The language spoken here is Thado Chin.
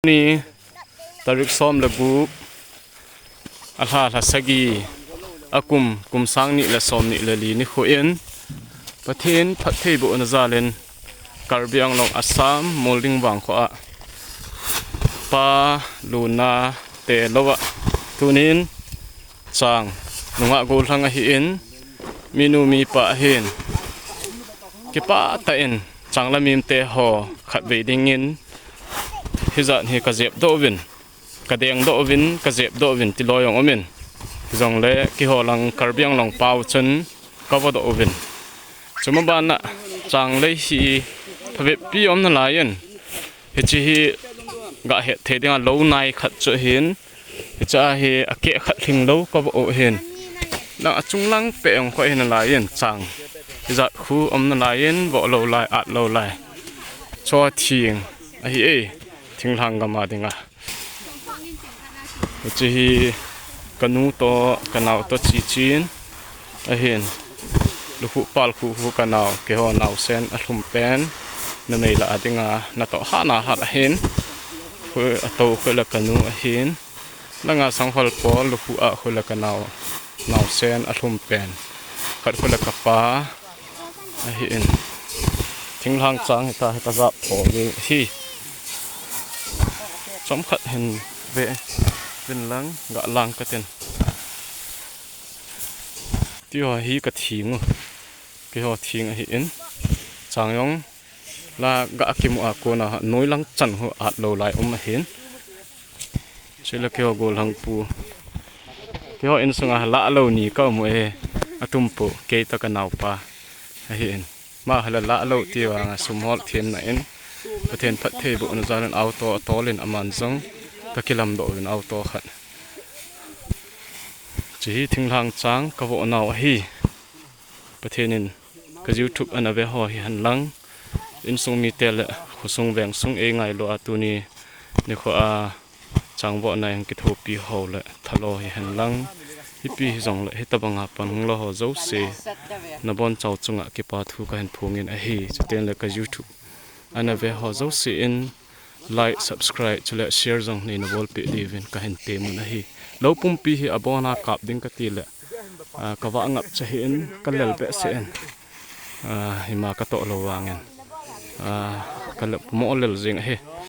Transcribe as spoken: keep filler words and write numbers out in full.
Ni tarik som le gup, alha lha sagi, akum kum sang ni le som ni le li nikho in Pathen phattheibohna jal in Karbi Anglong Assam Mulding vangkho a pa luna te lou a tunin chang nungah gollhang ahin, minu mipa ahin, kipah tah in chang le mim te ho khatvei dingin hijat hi ka jep doh uvin, ka deng doh uvin, ka jep doh uvin ti loi jong umin, hijongle keiho lang Karbi Anglong pau chun ka vo doh uvin. Chuma bana chang lei hi phabep pi um nalai in, hiche hi ga het thei dinga lou nai khat chu ahin, hiche a hi akeh khat lhing lou ka vo u ahin. Lang achung lang peh jong kho ahi nalai in chang hijat khu um nalai in vo lou lai, at lou lai. Cho thing ahi e, thinglhang gam a dinga. Hiche hi ka nu toh, ka nao toh chi chin ahin. Lukhuh palkhuh khu ka nao, keiho naosen alhum pen, numei lah a dinga natoh hana hat ahin. Khu ato khu le ka nu ahin. Langa sanghol pol lukhuh a khu le ka nao, naosen alhum pen. Khat khu le ka pa ahin. Thinglhang chang hita hi ka jap pho ve hi. Chomkhat hin ve vin lang ga lang katin. Tiho hi ka thing u. Keiho thing ahin. Chang jong la ga kimu a kona noilang chan ho at lou lai um ahin. Chule keiho gollhang pu. Keiho insunga lah lou ni ka um u e. Atum pu kei toh ka naopa ahin. Ma hala lah lou ti vanga sum hol themna in Pathen phattheibohna jal in auto atol in aman jong ka kilam doh uvin auto khat. Hiche hi thinglhang chang ka vo nau ahi. Pathen in ka YouTube ana ve ho hi hen lang, insung mite le khosung vengsung ei ngailu a tuni nikho a chang vohna in kithopi ho le thalo hi hen lang, hipi hijongle hitabanga pan hung lou ho jouse nabonchau chunga kipa thu ka hin phongin ahi. Chuteng le ka YouTube ana ve ho jouse in like, subscribe chule share jong neina bolpeh diuvin ka hin temun ahi. Lou pumpi hi abona kap ding kati le, ah, ka vah ngap cha hi in ka lel behseh in, ah, hima ka toh lou vangin, ah, ka le mo lel jing ahi.